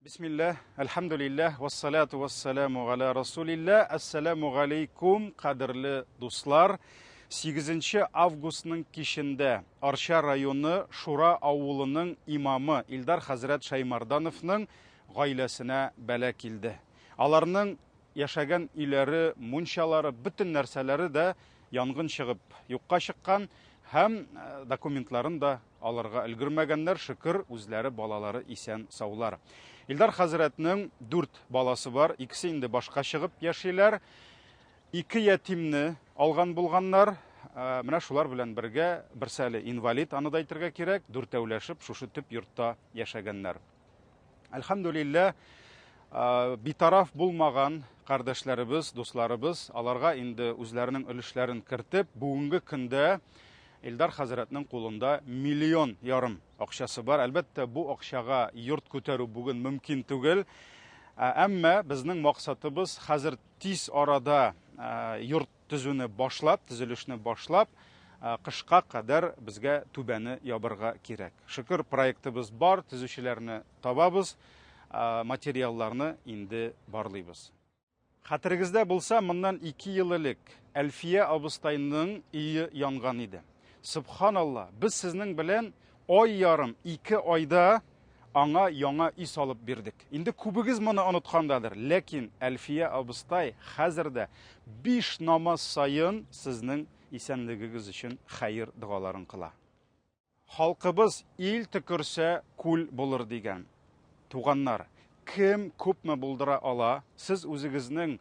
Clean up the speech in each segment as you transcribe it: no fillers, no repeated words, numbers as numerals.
Бисмилләһ, әлхәмдүлилләһ, вассалату вассаламу галя расулилләһ. Әссәламу галейкум, кадерле дуслар. 8 августның кичендә Арча районы Шура авылының имамы Илдар хәзрәт Шәймардановның гаиләсенә бәла килде. Аларның яшәгән өйләре, мунчалары, бөтен нәрсәләре дә янгын чыгып юкка чыккан һәм документларын да алырга өлгермәгәннәр, шөкер, үзләре, балалары исән-саулар. Илдар хәзрәтнең дүрт баласы бар, икесе инде башка чыгып яшиләр. Ике ятимне алган булганнар. Менә шулар белән бергә, берсе әле инвалид, аны да әйтергә кирәк, дүртәүләшеп шушы төп йортта яшәгәннәр. Әлхәмдүлилләһ, битараф булмаган кардәшләребез, дусларыбыз, аларга инде үзләренең өлешләрен кертеп, бүгенге көндә Илдар хәзрәтнең кулында миллион ярым акчасы бар. Әлбәттә, бу акчага йорт күтәрү бүген мөмкин түгел. Әмма безнең максатыбыз хәзер тиз арада йорт төзүне башлап, төзелешне башлап, кышка кадәр безгә түбәне ябырга кирәк. Шөкер, проектыбыз бар, төзүчеләрне табабыз, материалларны инде барлыйбыз. Хәтерегездә булса, моннан 2 ел элек Әлфия абыстайның өе янган иде. Субханалла, без сезнең белән ай ярым, 2 айда аңа яңа өй салып бирдек. Инде күбегез моны оныткандадыр, ләкин Әлфия абыстай хәзер дә 5 намаз саен сезнең исәнлегегез өчен хәер догаларын кыла. Халкыбыз ил төкерсә күл булыр дигән. Туганнар, кем күпме булдыра ала, сез үзегезнең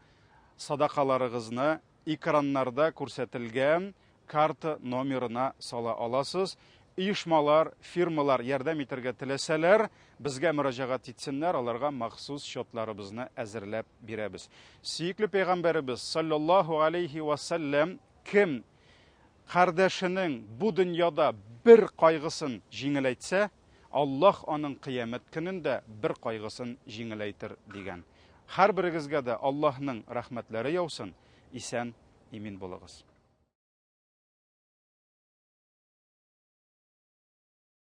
садакаларыгызны экраннарда күрсәтелгән карта номерына сала аласыз. Оешмалар, фирмалар ярдәм итәргә теләсәләр, безгә мөрәҗәгать итсеннәр, аларга махсус счетларыбызны әзерләп бирәбез. Сөекле пәйгамбәребез саллаллаһу алейхи ва саллям кем кардәшенең бу дөньяда бер кайгысын җиңеләйтсә, Аллаһ аның кыямәт көнендә бер кайгысын җиңеләйтер дигән. Һәрберегезгә дә Аллаһның рәхмәтләре яусын, исән, имин булыгыз.